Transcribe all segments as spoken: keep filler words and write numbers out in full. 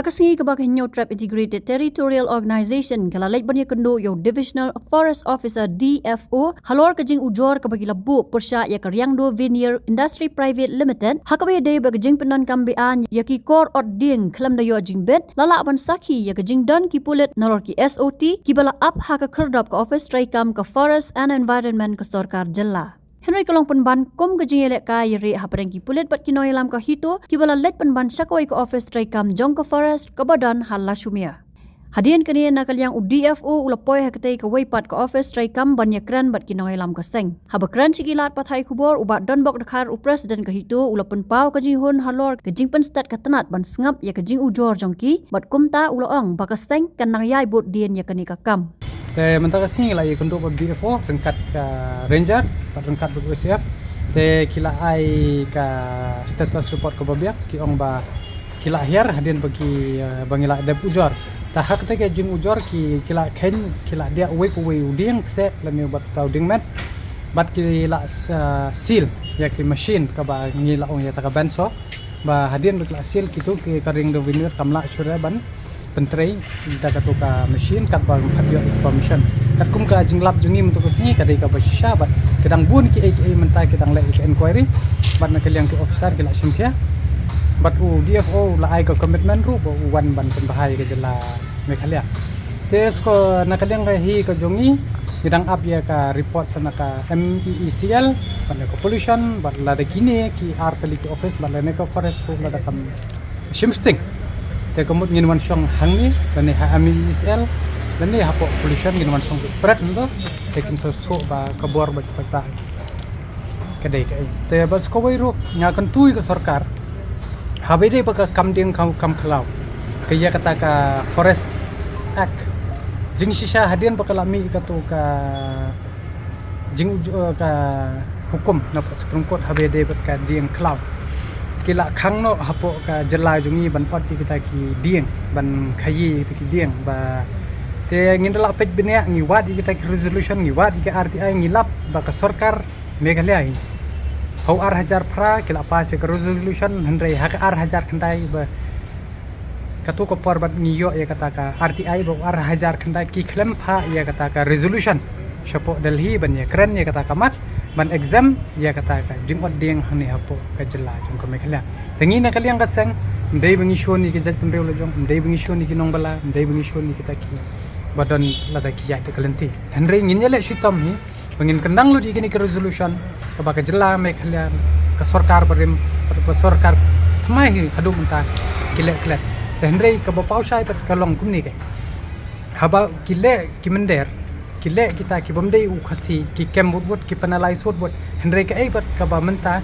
Ka sngi kaba ka Hynñiewtrep Integrated Territorial Organization ka la leit ban ïakynduh ïa u Divisional Forest Officer, D F O, halor ka jingujor kaba ki la buh pyrshah ïa ka Riangdo Veneer Industry Private Limited, ha kaba ïadei bad ka jingpyndonkam beaiñ ïa ki kor ot dieng khlem da ïoh jingbit, la lah ban sakhi ïa ka jingdon ki pulit nalor ki S O T kiba la ap ha ka khyrdop ka ophis treikam ka Forest and Environment ka sorkar jylla. Hynrei ka long pynban kum ka jingïalehkai ïa ri hapdeng ki pulit bad ki nongïalam ka HITO kiba la leit pynban sha kawei ka ophis treikam jong ka Forest kaba don ha Lashumia. Hadien kane, na ka liang u D F O u la poi ha katei kawei pat ka ophis treikam ban ïakren bad ki nongïalam ka seng. Haba kren sha ki lad pathai khubor, u Bah Donbok Dkhar, u President ka HITO, u la pynpaw ka jinghun halor ka jingpynstet ka tnat ban sngap ïa ka jingujor jong ki, bad kumta u la ong ba ka seng kan nang ïai bud dien ïa kane ka kam. Te mynta ka sngi la ïakynduh bad D F O ryngkat ka Ranger bad ryngkat bad O C F. Te ki la ai ka status report kaba biang, ki ong ba ki la hiar hadien ba ki, eh, ba ngi la dep ujor. Ta ha katei ka jingujor ki, ki la kheiñ, ki la diah uwei pa uwei u dieng kseh lane uba tau dieng met. Bad ki la, eh, seal ïa ki machine kaba ngi la ong ïa kata ka bandsaw. Ba hadien ba ki la seal kito ki, ka Riangdo Veneer kam lah shuh ban pyntrei da kato ka machine katba ym pat ïoh ïa ka permission. Katkum ka jinglap jong ngi mynta ka sngi ka dei kaba shisha bad ki dang bun kiei kiei mynta ki dang leh ïa ka inquiry. Bad na ka liang ki officer ki la shim khia. Bad u D F O u la ai ka commitment ruh ba u wan ban pynbha ïa ka jylla Meghalaya. Te shuh na ka liang ka hi ka jong ngi, ngi dang ap ïa ka report sa na ka M E E C L, bad na ka pollution, bad lada kine ki ar tylli ki office, bad lane ka forest ruh lada kam shim sting. Te ka mut ngin wan shong hangne, lane ha M E E C L, lane hapoh pollution ngin wan shong pret nto, te kin sa shuh ba ka bor ba ka Ka dei kaei. Te bad sa kawei ruh nga kyntu ïa ka sorkar. Haba ïadei bad ka kam dieng kam, kam khlaw. Ka ïa kata ka Forest Act. Jingshisha hadien ba ka la mih kato ka jing, eh, ka hukum na ka Supreme Court haba ïadei bad ka dieng khlaw. Ki la khang noh hapoh ka jylla jong ngi ban ot ïa kita ki dieng, ban khaïi ïa kita ki dieng ba. Te ngin da la peit bniah, ngi wad ïa kita ki resolution, ngi wad ïa ka R T I, ngi lap ba ka sorkar Meghalaya hi. Ha u ar hajar phra ki la pass ïa ka resolution, hynrei ha ka ar hajar khyndai ba kato ka por bad ngi ïoh ïa kata ka R T I ba u ar hajar khyndai ki khlem phah ïa kata ka resolution shapoh Delhi ban ïakren ïa kata ka mat ban exempt ïa kata ka jingot dieng hangne hapoh ka jylla jong ka Meghalaya. Te ngi na ka liang ka seng, ym dei ba ngi shun ïa ki jaitbynriew la jong, ym dei ba ngi shun ïa ki nongbylla, ym dei ba ngi shun ïa kita kiba don lada ki ïaid da ka lynti. Hynrei ngin ïaleh shitom hi, ba ngin kyndang lut ïa kine ki resolution, kaba ka jylla Meghalaya, ka sorkar barim, ka sorkar thymmai hi haduh mynta ki leh klet. Te hynrei kaba paw shai pat ka long kumne kein. Haba ki leh ki mynder, ki leh kita ki bym dei u Khasi, ki kem wut wut, ki penalize wut wut. Hynrei kaei pat kaba mynta,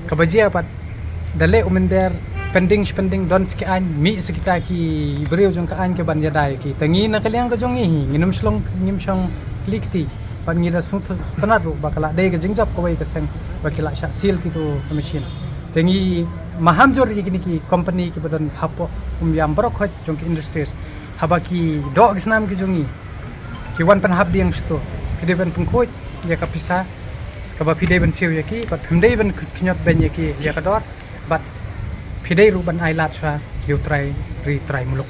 kaba jia pat, da leh u mynder, pending shi pending, don shi ki aiñ, mih shi kita ki briew jong ka aiñ ki ban ïada ïa ki. Te ngi na ka liang ka jong ngi hi, ngin ym shlong, ngin ym shong kli kti. Bad ngi da sngewtynnat ruh ba ka la dei ka jingjop kawei ka seng ba ki la shah seal kito ka machine. Te ngi maham jur ïa kine ki company kiba don hapoh Umïam baroh khoit jong ki industries. Haba ki doh ki snam ki jong ngi, ki wan pynhap dieng shito, ki dei ban pynkhuid ïa ka pisa kaba phi dei ban siew ïa ki, bad phim dei ban khñiot beiñ ïa ki ïa ka dor, bad phi dei ruh ban ai lad shuwa ïa u trai ri trai muluk.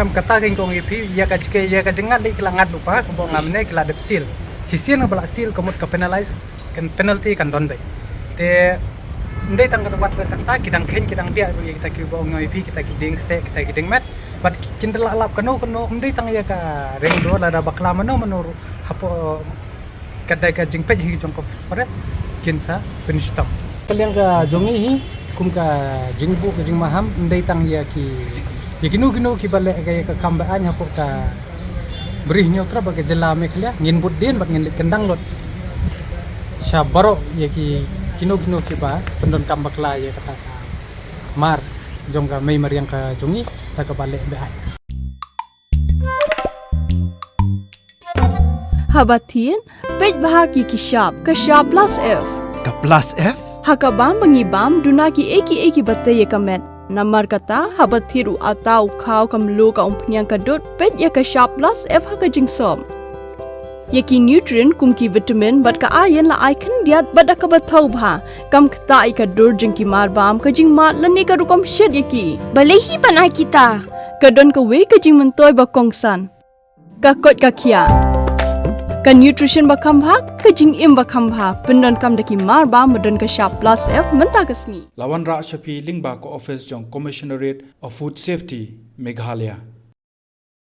Em, kata kein kong ïa phi, ïa ka jingke, ïa ka jingngad lei ki la ngad lypa, kaba nga mynne ki la dep seal. Shisien ba la seal ka mut ka penalize, kan penalty kan don beit. Te ym dei tang kata wat la kata, ki dang kheiñ ki dang diah ruh ïa kita kiba ong ïa phi, kita ki dieng kseh, kita ki dieng met. Bad ki, kin da la lap kano kano, ym dei tang ïa ka Riangdo, lada bakla mano mano ruh hapoh ka dei ka jingpeit hi jong ka forest, kin sa pynshitom. Ka liang ka jong ngi hi, kum ka jingbuh ka jingmaham, ym dei tang ïa ki, ïa kino kino kiba leh ka, ïa ka kam beaiñ hapoh ka Bri Hynñiewtrep bad ka jylla Meghalaya, ngin bud dien bad ngin leit kyndang lut sha baroh ïa ki kino kino kiba pyndonkam bakla ïa kata ka mar jong ka mei mariang ka jong ngi, da kaba leh beaiñ. Haba thied, peit bha ki ki shap, ka shap plus F. Ka plus F? Ha ka bam ba ngi bam, duna kiei kiei kiba tei ïa ka met. Namar kata, haba thied u atta u khaw ka mluh ka umphniang ka dud, peit ïa ka shap plus F ha ka jingsop. Ïa ki nutrient kum ki vitamin bad ka iron la ai khyndiat bad da kaba thaw bha. Kam ktah ïa ka dur jong ki marbam, ka jingmad lane ka rukom shet ïa ki. Balei hi ban ai kita? Ka don kawei ka jingmyntoi ba kongsan. Ka koit ka khiah. Ka nutrition ba kham bha, ka jingim ba kham bha. Pyndonkam da ki marbam ba don ka shap plus F mynta ka sngi. La wanrah sha phi lyngba ka office jong Commissionerate of Food Safety, Meghalaya.